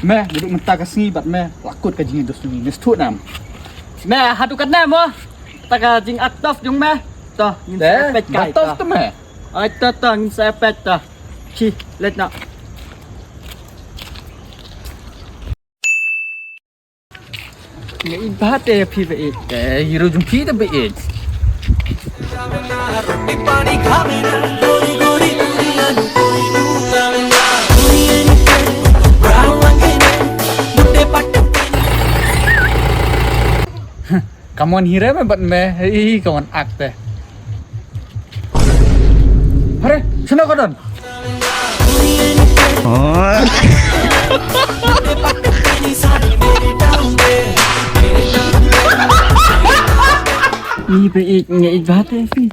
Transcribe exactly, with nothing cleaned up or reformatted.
Me, duduk mynta ka sngi bad me, la kut ka jingïadei dustur ne, ne sthut nam. Me, haduh katne mo. Ta ka jingaktof jong me. To, ngin sa peit kai. Ba tof to me. Ai to to, ngin sa peit to. Chi, let na. Nga ïeit bha te phi ba ïeit. Eh, hero jong phi te ba ïeit. Come on, hero me bat me. Hi, come on, act. Hare, shano ka don? Ni pe ik nge ik bate si.